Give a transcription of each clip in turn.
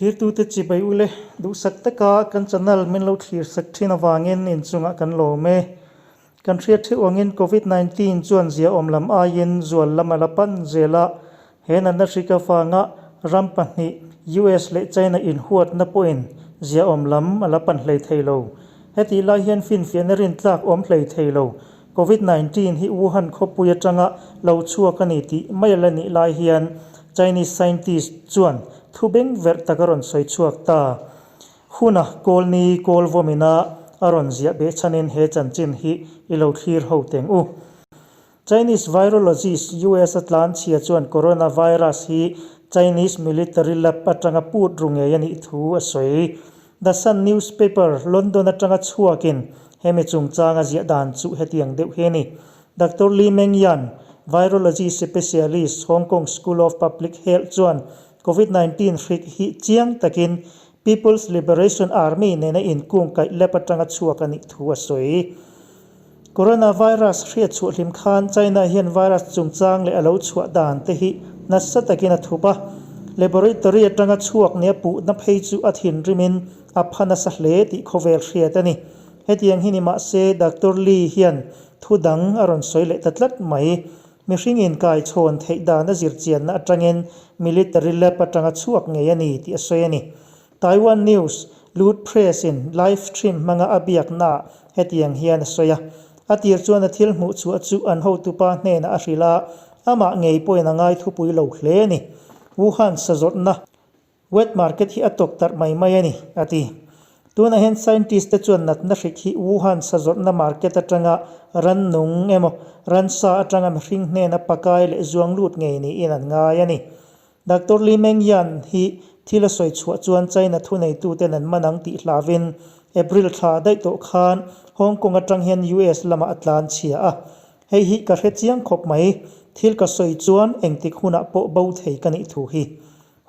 Thlirtute chibai ule duhsak taka kan channel min lo thlirsak thin avangin inchungah kan lawm e. Kan hriat theuh angin Covid 19 chuan ziaawm lam aiin zual lam a la pan zel a, he natna hrik avanga ram pahnih US leh China inhuatna pawhin ziaawm lam a la pan hlei thei lo. Hetih lai hian finfiahna rintlak awm hlei thei lo. Covid 19 hi Wuhan khawpui atanga lo chhuak a ni tih mai a la nih lai hian Chinese scientist chuan thu beng verh tak a rawn sawi chhuak ta. Huna Kawlni kawl vawmina a rawn ziah beh chhanin he chanchin hi i lo thlir ho teng u. Chinese virologist US a tlan chhia chuan coronavirus hi Chinese military lab atanga put ru ngei a nih thu a sawi. The Sun newspaper, London atanga chhuakin hemi chungchanga ziah dan chu hetiang deuh hi a ni. Doctor Li Mengyan, virology specialist, Hong Kong School of Public Health chuan Covid 19 hrik hi chiang takin People's Liberation Army nena inkungkaih lab atanga chhuak a nih thu a sawi. Coronavirus hriat chhuah hlim khan China hian virus chungchang leh a lo chhuah dan te hi nasa takin a thup a. Laboratory atanga chhuak nia puhna phei chu a thinrimin a pha nasa hle tih khawvel hriat a ni. Hetiang hi ni mahse Doctor Li hian thu dang a rawn sawi leh ta tlat mai. Mihring inkaichhawn theih dan a zirchianna atangin military lab atanga chhuak ngei a ni tih a sawi a ni. Taiwan News, Lut Press in live stream hmanga a biaknaah hetiang hian a sawi a. A tir chuan a thil hmuh chhuah chu an hotupa hnenah a hrilh a, amah ngei pawhin a ngai thupui lo hle a ni. Wuhan sazawrhna Wet market hi a tawk tarh mai mai a ni, a ti. Tunah hian scientist te chuan natna hrik hi Wuhan sazawrhna market atanga rannung emaw ransa atanga mihring hnena pakai leh zuang lut ngei niin an ngai a ni. Doctor Li Mengyan hi thil a sawi chhuah chuan China thuneituten an man ang tih hlavin April thla daih tawh khan Hong Kong atang hian US lamah a tlan chhia a. Hei hi ka hre chiang khawp mai, thil ka sawi chuan engtik hunah pawh bo thei ka nih thu hi.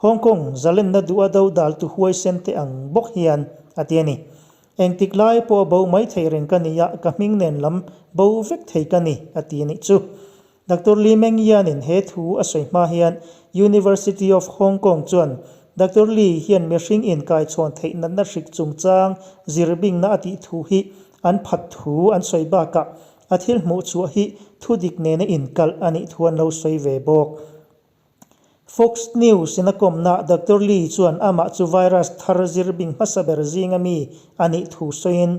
Hong Kong zalenna duh a do dal tu huaisen te ang bawk hian a ti a ni. Engtik lai pawh a bo mai thei reng ka ni a, ka hming nen lam bo vek thei ka ni, a ti a nih chu. Doctor Li Meng Yan-in he thu a sawi hma hian University of Hong Kong chuan Doctor Li hian mihring inkaichhawn theih natna hrik chungchang zirbingna a tih thu hi an phat thu an sawi bakah a thil hmuh chhuah hi thudik nena inkalh a nih thu an lo sawi ve bawk. Fox News in a kawmna Doctor Li chuan amah chu virus thar zirbing hmasa ber zinga mi a nih thu sawiin,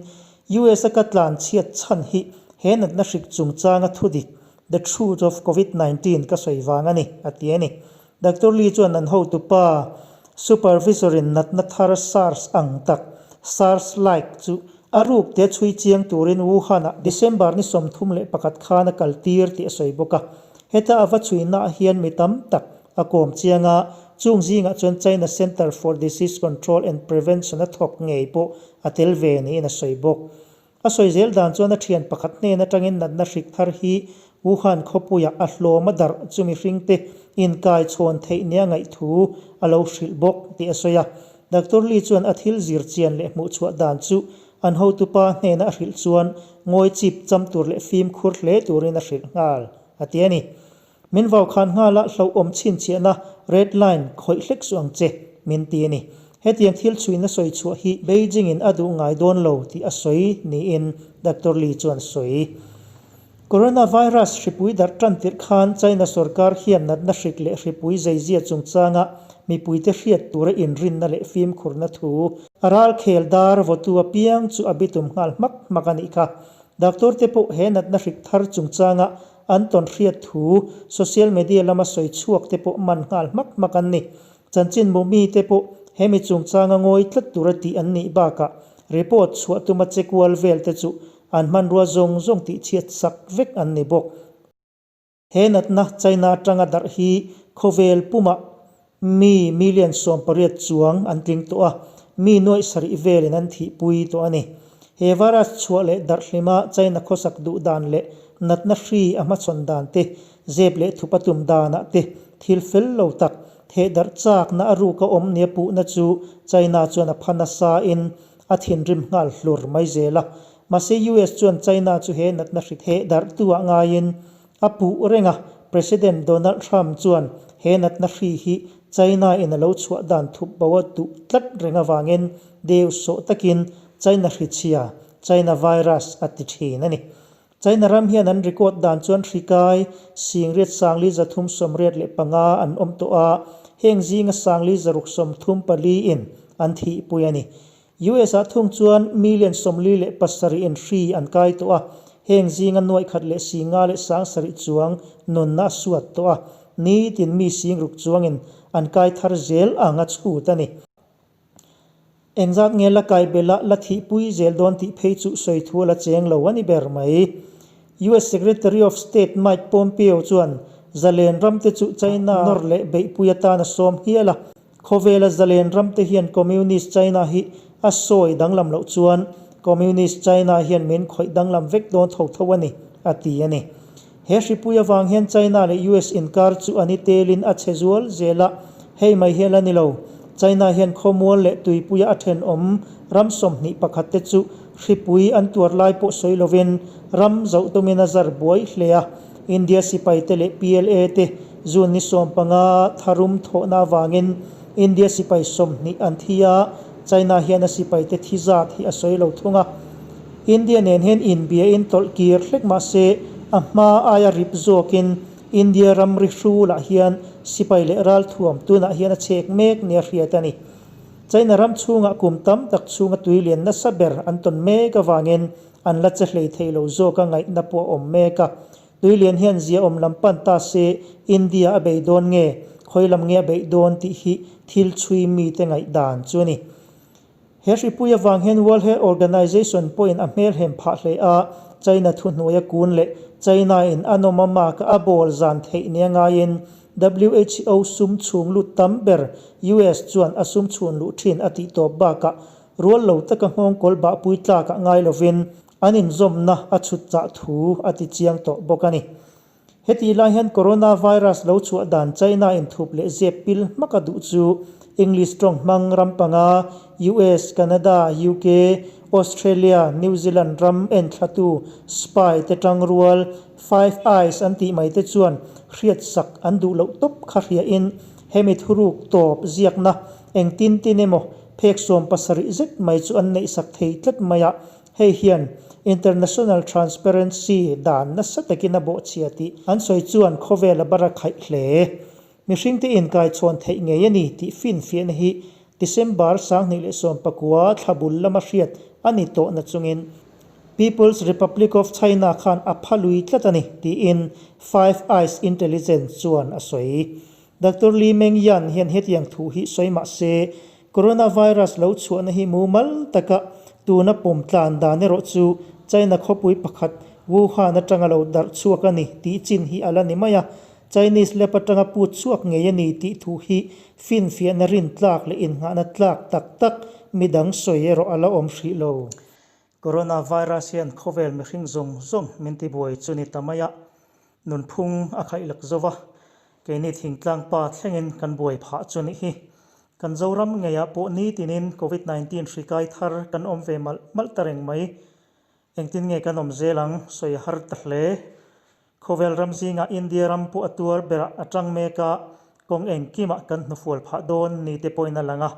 US a ka tlan chhiat chhan hi he natna hrik chungchanga thudik, the truth of Covid 19 ka sawi vang a ni, a ti a ni. Doctor Li chuan an hotupa supervisor in natna thar SARS ang tak, SARS-like, chu a ruk te chhui chiang turin Wuhan-ah December ni 31 khan a kaltir tih a sawi bawk a. Heta a va chhuinaah hian mi tam tak a kawm chiang a, chung zingah chuan China Center for Disease Control and Prevention a thawk ngei pawh a tel ve niin a sawi bawk. A sawi zel dan chuan a thian pakhat hnen atangin natna hrik thar hi Wuhan khawpuiah a hlawm a darh chu mihringte inkaichhawn theih nia ngaihthu a lo hrilh bawk tih a sawi a. Doctor Li chuan a thil zir chian leh hmuhchhuah dan chu an hotupa hnena a hrilh chuan ngawi chip cham tur leh fimkhur hle turin a hrilh nghal, a ti a ni. Min vau khan nghal a, hlauhawm chhinchhiahna red line khawih hlek suh ang che, min ti a ni. Hetiang thil chhuina sawi chhuah hi Beijing in a duh ngai dawn lo tih a sawi niin Doctor Li chuan sawi. Coronavirus hripui darh tan tirh khan China sorkar hian natna hrik leh hripui zeizia chungchanga mipuite hriat tura inrinna leh fimkhurna thu a ralkhel dar vawtu apiang chu a bitum nghal hmak hmak a nih kha. Doctor te pawh he natna hrik thar chungchanga an tawn hriat thu social media lama sawi chhuak te pawh man nghal hmak hmak an ni. Chanchin mumi te pawh hemi chungchanga ngawi tlat tura tih an nih bakah report chhuah tuma che kual vel te chu an hmanrua zawng zawng tih chhiat sak vek an ni bawk. He natna China atanga darh hi khawvel pumah mi million 18 chuang an tling tawh a, mi nuaih sarih velin an thihpui tawh a ni. He virus chhuah leh darh hlima China khawsak duh dan leh natna hri a hmachhawn dan te, zep leh thup a tum danah te thil fel lo tak theh darh chakna a ruk a awm nia puhna chu China chuan a pha nasa in a thinrim nghal hlur mai zel a. Mahse US chuan China chu he natna hri theh darh tu ah ngaiin a puh reng a, President Donald Trump chuan he natna hri hi China in a lo chhuah dan thup bo a duh tlat reng avangin deu sawh takin China hrichhia, China virus, a ti thin a ni. China ram hian an record dan chuan hri kai singriat sangli 385 an awm tawh a, heng zinga sangli 634 in an thihpui a ni. US ah thung chuan million 47 in hri an kai tawh a, heng zinga nuaih khat leh singa leh 7000 chuang nunna a suat tawh a, nitin mi 6000 chuangin an kai thar zel ang a chhut a ni. Engzat nge la kai bela la thihpui zel dawn tih phei chu sawi thu a la cheng lo a ni ber mai. US Secretary of State Mike Pompeo chuan zalen ramte chu China nawr leh beihpui atan a sawm hial a. Khawvela zalen ramte hian Communist China hi a sawi danglam loh chuan Communist China hian min khawih danglam vek dawn tho tho a ni, a ti a ni. He hripui avang hian China leh US inkar chu an i telin a chhe zual zel a, hei mai hian a ni lo. China hian khawmual leh tuipuia a thenawm ram 21 te chu hripui an tuar lai pawh sawi lovin ram zoh tumin a zar buai hle a. India sipaite leh PLA te June ni 15 tharum thawhna avangin India sipai 20 an thi a, China hian a sipaite thi zat hi a sawi lo thung a. India nen hian inbiain tawlh kir hlek mah se a hma aia rip zawkin India ramri hrulah hian sipai leh ralthuam tunah hian a chhek mek nia hriat a ni. China ram chhungah kum tam tak chhunga tui lian nasa ber an tawn mek avangin an la che hlei thei lo zawka ngaihna pawh a awm mek a. Tui lian hian ziaawm lam pan ta se India a bei dawn nge, khawi lam nge a beih dawn tih hi thil chhui mite ngaihdan chu a ni. He hripui avang hian World Health Organization pawhin a hmelhem phah hle a, China thuhnuaia kun leh China-in a nawm a mark a bawl zan theih nia ngaiin WHO sum chhung lut tam ber US chuan a sum chhun luh thin a tih tawp bakah rual lo taka nghawngkawl bahpui tlakah ngai lovin an inzawmna a chhut chah thu a ti chiang tawh bawk a ni. Heti lai hian Coronavirus lo chhuah dan China in thup leh zep pil hmak a duh chu English tawng hmang ram panga, US, Canada, UK, Australia, New Zealand ram enthlatu spy te tangrual Five Eyes an tih mai te chuan hriatsak an duh loh tawp kha hriain hemi thuruk tawp ziakna engtin tin emaw phek 70 zet mai chu an neihsak thei tlat mai a. Hei hian International Transparency dan nasa takin a bawhchhia tih an sawi chuan khawvel a bar a khaih hle. Mihringte inkaichhawn theih ngei a ni tih finfiahna hi December 2019 thla bul lama hriat a ni tawh na chungin People's Republic of China khan a pha lui tlat a ni tiin Five Eyes Intelligence chuan a sawi. Doctor Li Meng Yan hian hetiang thu hi sawi mah se, Coronavirus lo chhuahna hi mumal taka tuna pawm tlan dan erawh chu China khawpui pakhat Wuhan atanga lo darh chhuak a ni tih chin hi a la ni mai a, Chinese lab atanga put chhuak ngei a ni tih thu hi finfiahna rin tlak leh innghahna tlak tak tak midang sawi erawh a la awm hrih lo. Coronavirus hian khawvel mihring zawng zawng min tibuai chu ni ta mai a, Nunphung a khaihlak zo va, keini thingtlang pa thlengin kan buai phah chu nih hi. Kan Zoram ngeiah pawh nitinin Covid 19 hri kai thar kan awm ve malh malh ta reng mai. Engtin nge kan awm zel ang sawi a har ta hle. Khawvel ram zingah India ram pawh a tuar berah a tang mek a, kawng engkimah kan hnufual phah dawn ni te pawhin a lang a.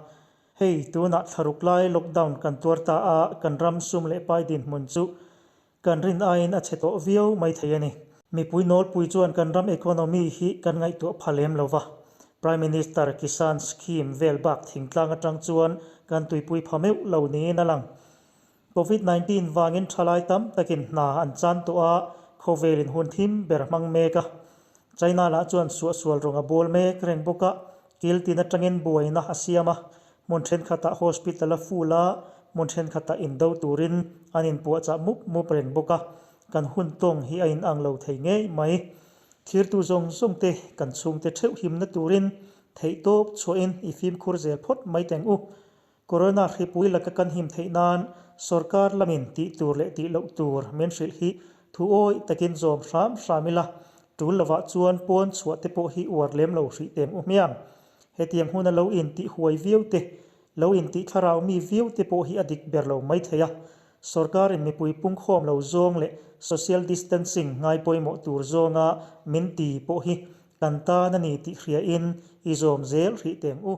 Hei, tunah thlaruk lai lockdown kan tuar ta a, kan ram sum leh pai dinhmun chu Kan rin aiin a chhe tawh viau mai thei a ni. Mipui nawlpui chuan kan ram economy hi kan ngaihtuah pha lem lo va. Prime Minister Kisan Scheme vel bak thingtlang atang chuan kan tuipui pha meuh lo niin a lang. Covid 19 vangin thalai tam takin hna an chan tawh a, khawvelin hun thim ber hmang mek a. China lah chuan suahsual rawng a bawl mek reng bawk a, kil tin atangin buaina a siam a, Hmun thenkhatah hospital a full a, hmun thenkhatah indo turin an inpuahchah mup mup reng bawk a, kan hun tawng hi a inang lo thei ngei mai. Thirtu zawng zawng te kan chhungte theuh himna turin theihtawp chhuahin i fimkhur zel phawt mai teng u. Corona hripui laka kan him theih nan sorkar lamin tih tur leh tih loh tur min hrilh hi thu awih takin zawm hram hram ila, tul lovah chuan pawn chhuah te pawh hi uar lem lo hrih teng u hmiang. Hetiang huna lo intih huai viau te, lo intih thlarau mi viau te pawh hi a dik ber lo mai thei a. Sorkarin mipui pungkhawm lo zawng leh social distancing ngai pawimawh tur zawnga min ti pawh hi Kan tan a ni tih hriain i zawm zel hrih teng u.